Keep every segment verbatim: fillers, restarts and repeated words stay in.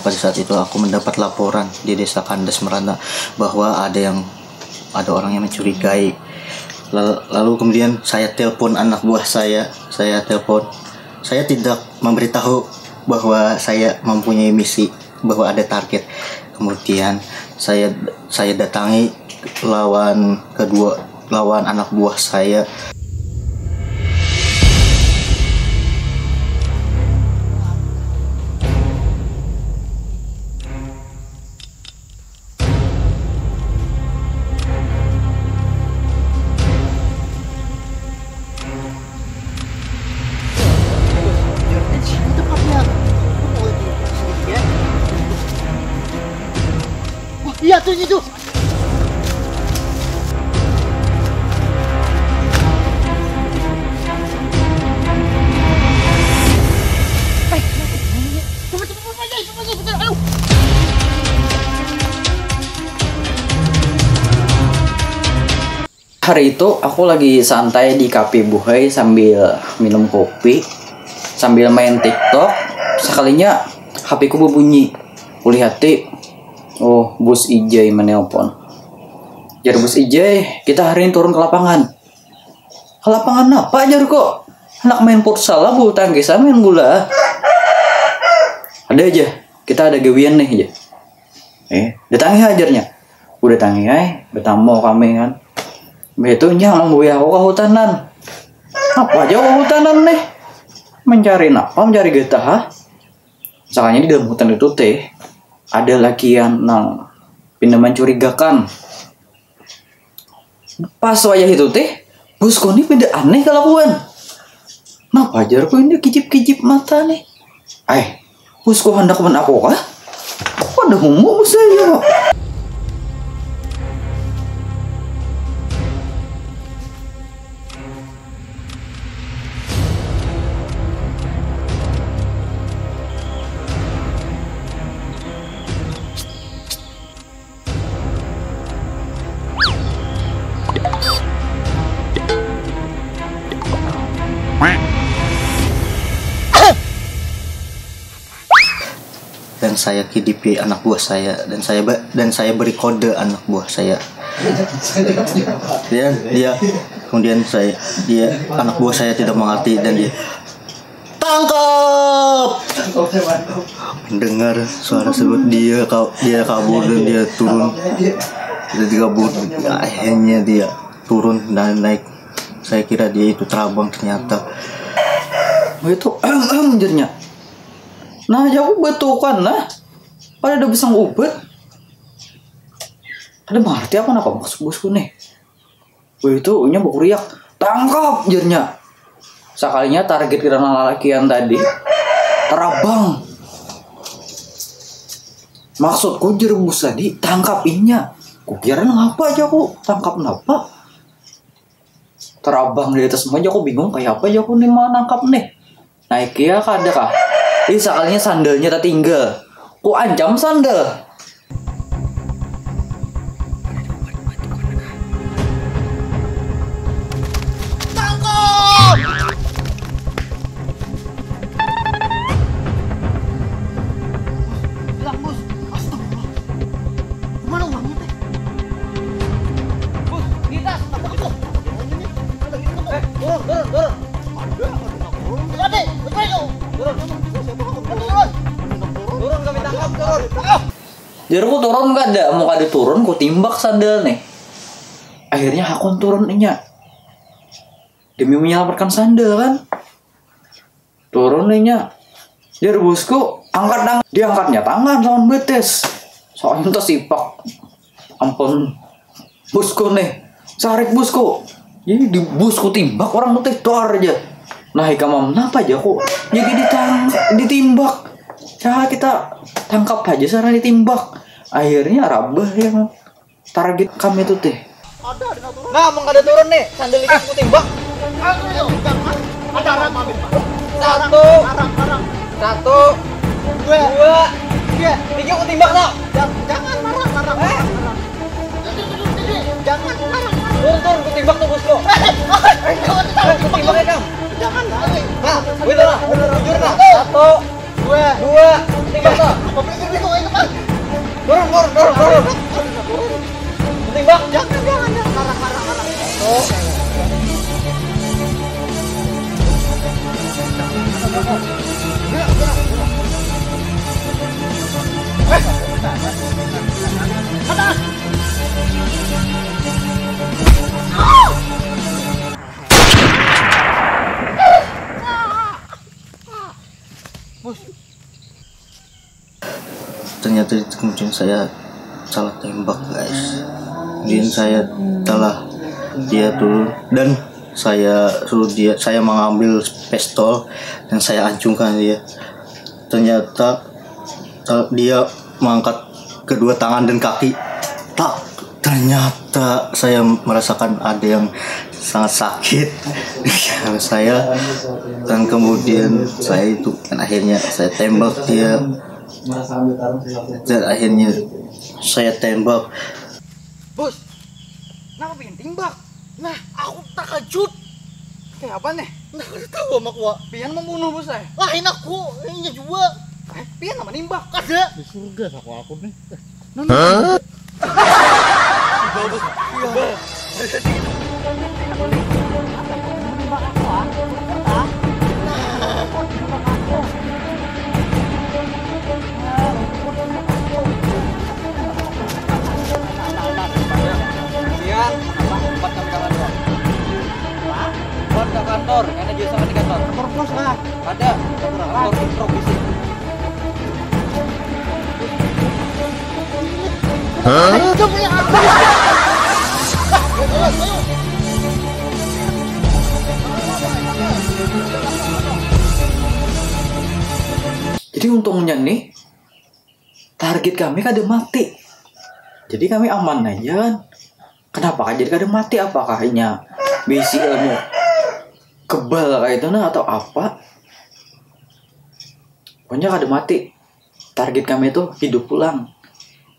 Pada saat itu aku mendapat laporan di desa Kandas Merana bahwa ada yang ada orang yang mencurigai. Lal- Lalu kemudian saya telepon anak buah saya. Saya telepon. Saya tidak memberitahu bahwa saya mempunyai misi, bahwa ada target. Kemudian saya saya datangi lawan kedua lawan anak buah saya. Iya tuh, itu. Hari itu aku lagi santai di kafe buhai sambil minum kopi, sambil main TikTok. Sekalinya H P-ku berbunyi. Kulihati, oh, Bus Ijai menelpon. Jar Bus Ijai, kita hari ini turun ke lapangan. Ke lapangan apa, jarku? Anak main futsal lah, bulu tangkis lah, main bola. Ada aja, kita ada gawian nih aja. Eh, datangi ajarnya. Udah tangi ai, betamu kami kan. Betul nya membawa aku ke hutanan. Apa aja ke hutanan nih? Mencari apa? Mencari getah, ha? Misalnya di dalam hutan itu teh ada lakian nang pina mencurigakan. Pas wayah itu teh, Bosku ni pina aneh kalakuan. Napa jarku ini kijip-kijip mata nih? Ai, Bosku handak manaku kah? Kada humuk Bos ai, ya. Dan saya kidipi anak buah saya dan saya ba- dan saya beri kode anak buah saya. Dan dia kemudian saya dia anak buah saya tidak mengerti dan dia tangkap. Dengar suara sebut dia kau dia kabur dan dia turun. Dia kabur. Akhirnya dia turun dan naik. Saya kira dia itu terabang, ternyata. Itu jernya. Nah, ya aku betukan nah. Pada ada besang ubet. Ada mengerti apa napa maksud Bosku nih? Wih, itu nya bakuriak, "Tangkap!" jernya. Sakalinya target kita lalakian tadi terabang. Maksudku, jer Bos tadi, "Tangkap inya." Kukira ngapa aja aku, tangkap napa? Terabang di atas semua aja aku bingung, kayak apa aja aku nih mau nangkap nih. Naik ya kada kah? Ih, sakalinya sandalnya tertinggal. Ku ancam sandal. Hilang, Bos. Astagfirullah. Mana uangnya teh? Bos, di tas. Apa itu? Eh, turun, turun, turun. Ada, ada nak turun. Ada, betul itu. Turun. Turun. Turun, kami tangkap, turun. Jarku turun kada, mau kada turun, ku timbak sandal nih. Akhirnya hakun turun inya. Demi menyelamatkan sandal kan. Turun inya. Jar Bosku, angkat tangan. Diangkatnya tangan lawan betis. Soalnya tasipak. Ampun. Bosku nih. Sarik Bosku. Jadi di Bosku timbak orang putih tuar aja. Nah, ikam napa aja kok jadi ditang ditimbak. Cara kita tangkap aja cara ditimbak. Akhirnya rabah yang target kami itu teh. Nah, mau kada turun nih, sandal ikam ku timbak. Satu. Satu. Dua. Dua. Tiga ku timbak no. Jangan marah, marah. Eh? Jangan marah. Turun, turun, ku timbak tuh Bosku. Eh, ku timbak ya, Kang. Jangan. Nah, bener lah, bener bujur nah. Satu. Dua. Dua. Timbak no. Turun, turun, turun, turun. Tembak, jangan, jangan, jangan. Larang, larang, larang. Oh. Ternyata itu kemudian saya salah tembak, guys. Kemudian saya telah dia turun dan saya suruh dia, saya mengambil pistol dan saya ancungkan dia. Ternyata eh, dia mengangkat kedua tangan dan kaki. Tak, ternyata saya merasakan ada yang sangat sakit. Saya, dan kemudian saya itu, dan akhirnya saya tembak dia, dan akhirnya saya tembak. Bos, kenapa bikin timbak? Nah, aku takajut. Kayak apa nih? Nah, kada tahu sama aku, Wak. Pian membunuh bos saya? Lain aku, inya jua. Eh, pian nama nimbak? Kada. Di surga aku, aku nih. Hah? Sian, empat kami ke kantor. Empat ke kantor, karena dia sama di kantor. Kantor bos lah. Ada, kantor, kantor provisi. Hah? Jadi untungnya nih, target kami kada mati. Jadi kami aman aja kan. Kenapa kan jadi kada mati? Apakah inya bisi ilmu kebal kayak itu nah atau apa? Pokoknya kada mati. Target kami itu hidup pulang.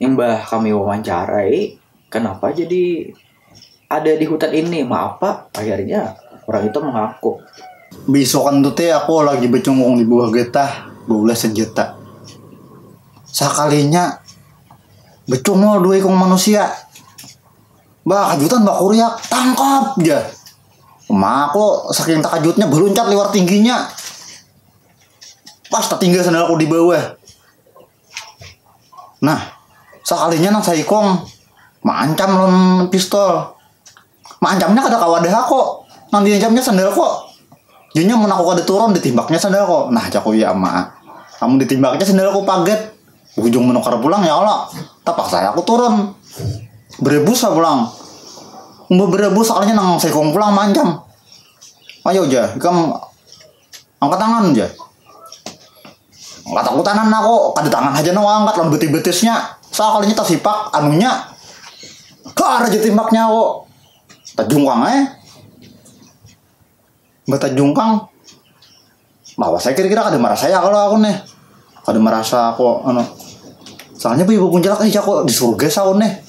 Imbah kami wawancarai, kenapa jadi ada di hutan ini? Maaf, Pak. Akhirnya orang itu mengaku. Besokan tuh teh aku lagi becungkung di bawah getah, baulah senjata. Sakalinya becungul dua ikung manusia. Bah, kajutan bakuriak, "Tangkap!" ja. Emak aku saking takajutnya beluncat liwar tingginya. Pas tatinggal sandalku di bawah. Nah, sakalinya nang saikung maancam lawan pistol. Maancamnya kada kawa dah aku. Nang diancamnya sandalku. Jadinya mun aku kada turun, ditimbaknya sandalku. Nah, jaku, "Ya, Ama. Kamu ditimbaknya sandalku paget. Ujung menukar pulang, ya Allah." Tapaksa aku turun. Berebus lah pulang. Umba berebus, sakalinya nang saikung pulang maancam. "Ayo, ja, ikam angkat tangan," ja. Angkat aku tangan aku, kada tangan aja nang angkat lawan betis-betisnya. Sakalinya tasipak anunya. Har aja timbaknya aku. Tajungkang, eh. Batajungkang. Bahwa saya kira-kira kada merasa ya kalau aku nih. Kada merasa aku anu. Soalnya ibu punjalak, eh, aku di surga saun nih.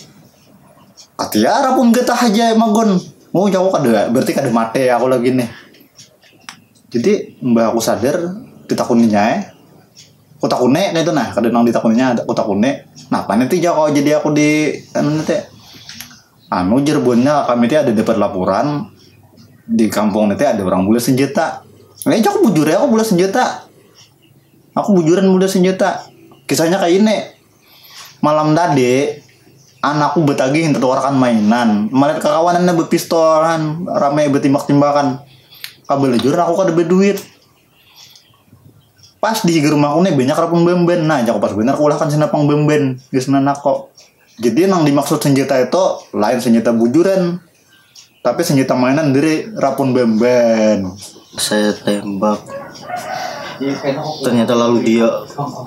Katiara pun getah aja magun. Oh, aku kada, berarti kada mati aku lagi nih. Jadi mbah aku sadar, ditakuninya eh. Aku takuni kayak itu nah, kada nang ditakuninya, aku takuni. Nah, apa nanti jago jadi aku di anu nanti. Anu, jer buhannya, kami ti ada dapat laporan di kampung nanti ada orang bula senjata. Eh, aku bujur ya, aku bula senjata. Aku bujuran bula senjata. Kisahnya kayak ini. Malam tadi, anakku betagih minta tukarkan mainan. Melihat kakawanannya bepistolan, ramai betimbak-timbakan. Kabelajuran aku kada berduit. Pas di higa rumahku nih banyak rapun bamban. Nah, jaku pas benar kuulahkan sinapang bamban. Geus nanako. Jadi nang dimaksud senjata itu lain senjata bujuran, tapi senjata mainan dari rapun bamban. Saya tembak. Ternyata lalu dia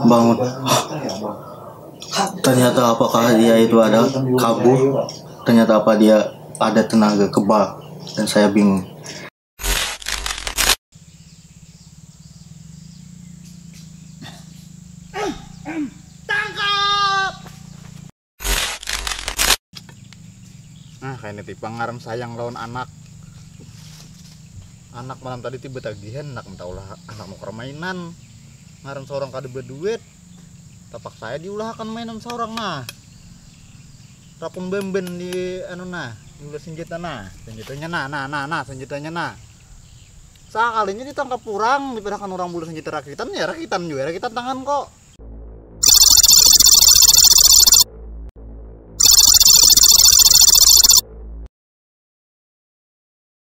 bangun. Ternyata apakah dia itu ada kabur? Ternyata apa dia ada tenaga kebal? Dan saya bingung. Tangkap! Nah, kayak ini tipe ngaran sayang lawan anak. Anak malam tadi tiba tagihan, anak minta ulah anak mau mainan. Ngaran seorang kada berduit. Tapak saya diulahakan mainan seorang nah. Rakun bemben di anu nah, diulah senjata nah, senjatanya nah, nah, nah, nah, senjatanya nah. Sakalinya ditangkap orang, dipadahakan orang bulu senjata rakitan, ya rakitan juga, rakitan tangan kok.